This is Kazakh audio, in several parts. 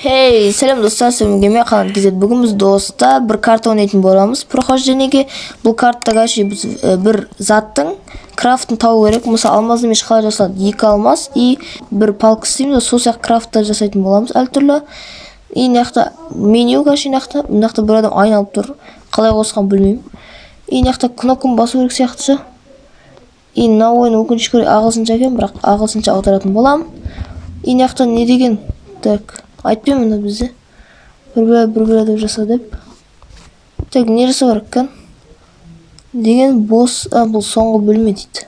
Хей, сәлем достар, сіздермен мен Қанат KZ. Бүгін біз достар бір карта ойнайтын боламыз прохождениеге. Бұл картада, короче, біз бір заттың крафтын табу керек. Мысалы, алмазды меч қалай жасалады? Екі алмаз и бір палка істейміз, сол сияқты крафттар жасайтын боламыз әртүрлі. И мына жақта меню, короче, мына жақта бір адам айналып тұр. Қалай қосқан білмеймін. И мына жақта кнопканы басу керек сияқты ше. И мына ойын, өкінішке орай, ағылшынша екен, бірақ ағылшынша аударатын боламын. И мына жақта не деген? Так, айтпаймын мына бізде. Бір бөле, бір бөле деп жаса деп. Так, не жасау керек екен? Деген бос, а, бұл соңғы бөлме дейді.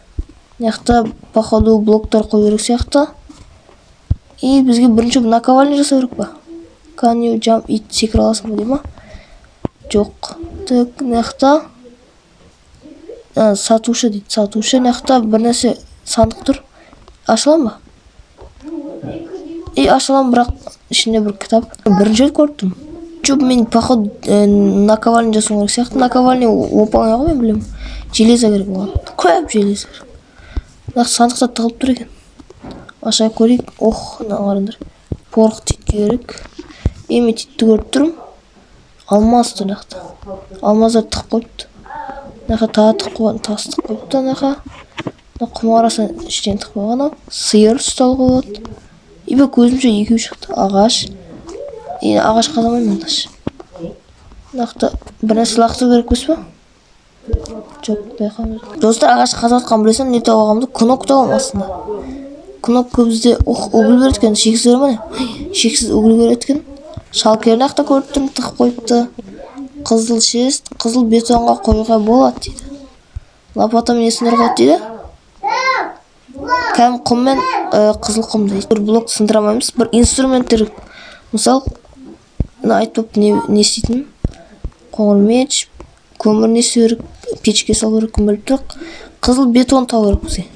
Мына жақта, походу, блоктар қою керек сияқты. И бізге бірінші наковальня жасау керек па? Can you jump it, секіре аласың ба дей ма? Жоқ. Так, мына жақта сатушы дейді, сатушы. Мына жақта бір нәрсе сандық тұр. Аша аламын ба? И аша аламын, бірақ ішінде бір кітап. Бірінші рет көріп тұрмын. Жоқ, мен, походу, наковальня жасауым керек сияқты. Наковальня оп оңай ғой, мен білемін. Железо керек оған. Көп железо керек. Мына сандықта тығылып тұр екен. Ашайық, көрейік. Ох, мына қараңдар. Порох тит керек. И мен титті көріп тұрмын. Алмаз тұр мына жақта. Алмаздар тығып қойыпты. Мына жаққа тағы тығып қойған, тас тығып қойыпты ана жаққа. Мына құм арасына іштен тығып қойған ау. Сиыр сүт алуға болады. Ибо көзімше екеу шықты. Ағаш. И ағаш қаза алмаймын даже. Мына жақта бір нәрсе лақтыру керек емес па? Жоқ, байқамадым. Достар, ағаш қазып жатқанын білесің, не тауып алғанымды? Кнопка тауып аламын астында. Кнопка бізде, ох, уголь береді екен. Шексіз бар ма не? Шексіз уголь береді екен. Шалкер мына жақта көріп тұрмын, тығып қойыпты. Қызыл шест, қызыл бетонға қоюға болады дейді. Лопатамен не сындыруға болады дейді. Кәдімгі құммен, қызыл құм дейді. Бір блок сындыра алмаймыз. Бір инструменттер, мысалы, мына айтпапты не істейтінін. Қоңыр меч, көмір не істеу керек, печке салу керек, кім біліп тұр. Қызыл бетон табу керек бізге.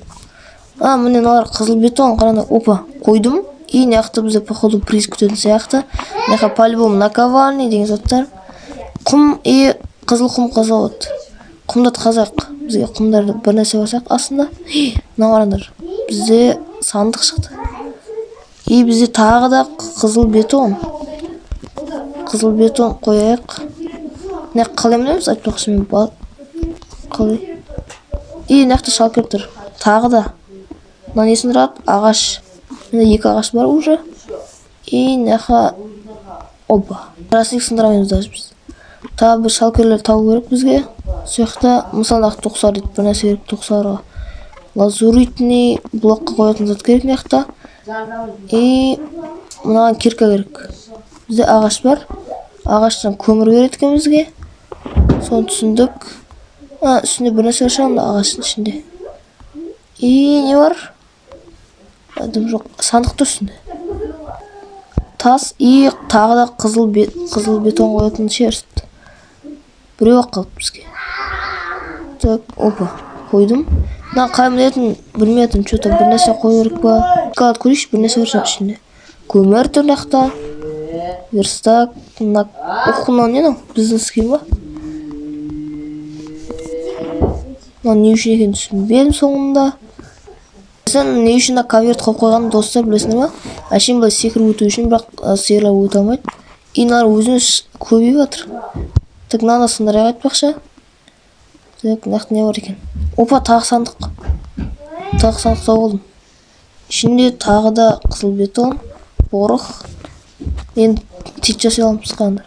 А, міне мыналар қызыл бетон, қараңдар, опа, қойдым. И мына жақта бізде, походу, приз күтетін сияқты. Мына жаққа по-любому наковальня деген заттар. Құм и қызыл құм қаза болады. Құмдарды қазайық. Бізге құмдарды бір нәрсе бар сияқты астында. Мына қараңдар. Бізде сандық шықты. И бізде тағы да қызыл бетон. Қызыл бетон қояйық. Мына қалай мінеміз айтпақшы мен қалай? И мына жақта шалкер тұр. Тағы да. Мына не сындырады? Ағаш. Міне екі ағаш бар уже. И мына жаққа опа. Тростник сындыра алмаймыз даже біз. Тағы бір шалкерлер табу керек бізге. Сол жақта, мысалы, мына тоқсар дейді, бір нәрсе керек тоқсарға. Лазуритный блокқа қоятын зат керек мына жақта. И мынаған кирка керек. Бізде ағаш бар. Ағаштан көмір береді екен бізге. Соны түсіндік. А, үстінде бір нәрсе бар шығар мына ағаштың ішінде. И не бар? Дым жоқ. Сандық тұр үстінде. Тас и тағы да қызыл бетон қоятын шерсть. Біреу ақ қалды бізге. Так, опа, қойдым. Мына қалай мінетінін білмей жатырмын, чё-то бір нәрсе қою керек па? Қалады көрейікші, бір нәрсе бар шығар ішінде. Көмір тұр мына жақта. Верстак, мына, ох, мынау не мынау? Біздің скин ба? Мынау не үшін екенін түсінбедім соңында. Сен не үшін мына конверт қойып қойғанын, достар, білесіңдер ма? Әшейін былай секіріп өту үшін, бірақ сиырлар өте алмайды. И мыналар өзінен көбейіп жатыр. Так, мынаны сындырайық айтпақшы. Так, мына жақта не бар екен? Опа, тағы сандық. Тағы сандық тауып алдым. Ішінде тағы да қызыл бетон, порох. Енді тит жасай аламыз қараңдар.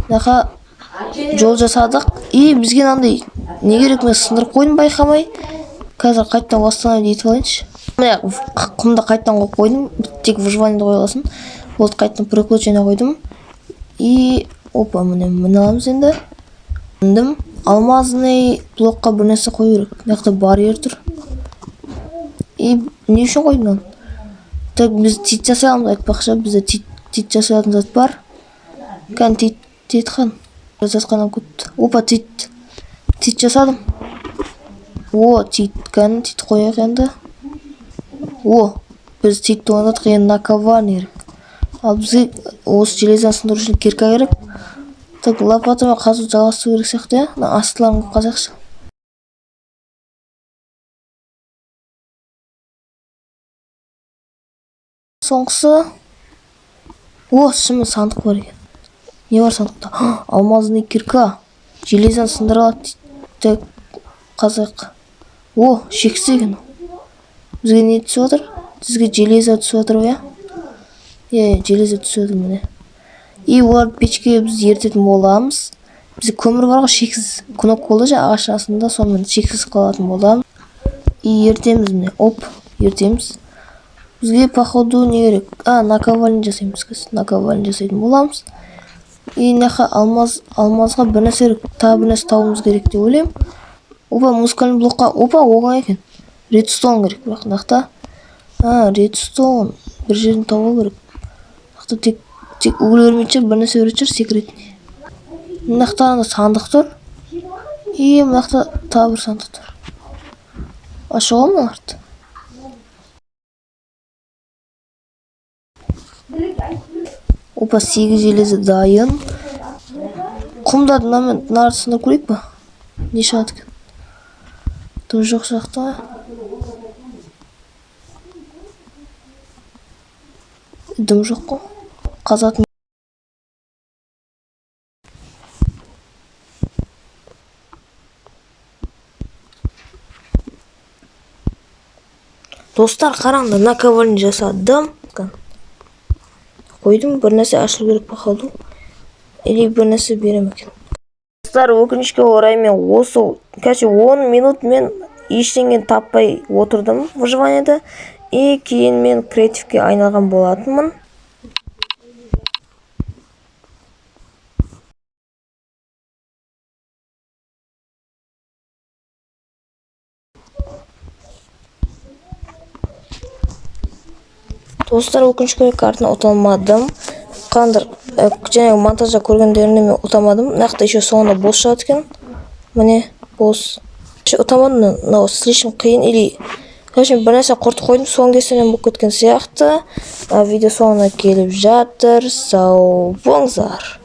Мына жаққа жол жасадық. И бізге мынандай не керек, мен сындырып қойдым байқамай. Қазір қайтадан восстановить етіп алайыншы. Міне құмды қайтадан қойып қойдым. Тек выживаниеді қоя аласың. Болды, қайтадан приключение қойдым. И опа, міне міне аламыз енді. Міндім. Алмазный блокқа бір нәрсе қою керек. Мына жақта барьер тұр. И не үшін қойдым мынаны? Так, біз тит жасай аламыз айтпақшы. Бізде тит жасай алатын зат бар. Кән тит, тит қан. Зат қана кетті. Опа, тит. Тит жасадым. О, тит, кән тит қояйық енді. О, біз титті ойнадық, енді наковальня керек. Ал бізге осы железаны сындыру үшін кирка керек. Так, лопатамен қазу жалғастыру керек сияқты, иә? Мына астыларын қазайықшы. Соңғысы. О, шынымен сандық бар екен. Не бар сандықта? Алмазный кирка. Железаны сындыра алады дейді. Так, қазайық. О, шексіз екен. Бізге не түсіп отыр? Бізге железо түсіп отыр, иә? Иә, железо түсіп отыр міне. И оларды печкеге біз ерітетін боламыз. Бізде көмір бар ғой шексіз. Кнопка болды жаңа ағаш астында, сонымен шексіз қалатын боламыз. И ертеміз міне. Оп, ертеміз. Бізге походу не керек? А, наковальня жасаймыз қазір. Наковальня жасайтын боламыз. И мына алмазға бір нәрсе керек, тағы бір нәрсе табуымыз керек деп ойлаймын. Опа, музыкальный блокқа, опа, оңай екен. Редстоун керек, бірақ мына жақта. А, редстоун бір жерден табу керек. Мына жақта тек уголь бермейтін шығар, бір нәрсе беретін шығар секретный. Мына жақта ана сандық тұр. И мына жақта тағы бір сандық тұр. Ашуға мыналарды. Опа, 8 железі дайын. Құмдарды мынамен мынарды сындырып көрейік па? Не шығады екен? Дым жоқ сияқты ғой. Дым жоқ қой. Қазатын. Достар, қараңдар, наковальня жасадым. Қойдым, бір нәрсе ашылу керек походу. Или бір нәрсе берем екен. Достар, өкінішке орай мен осы, короче, 10 минут мен ештеңені таппай отырдым выживаниеда. И кейін мен креативке айналған болатынмын. Достар, өкінішке орай картаны ұта алмадым. Қандыр, жаңағы монтажда көргендерімде мен ұта алмадым. Мына жақта еще соңында босс шығады екен. Міне, босс. Еще ұта алмадым, мынау слишком қиын или короче, бір нәрсе құртып қойдым, соның кесірінен болып кеткен сияқты. Видео соңына келіп жатыр. Сау болыңыздар.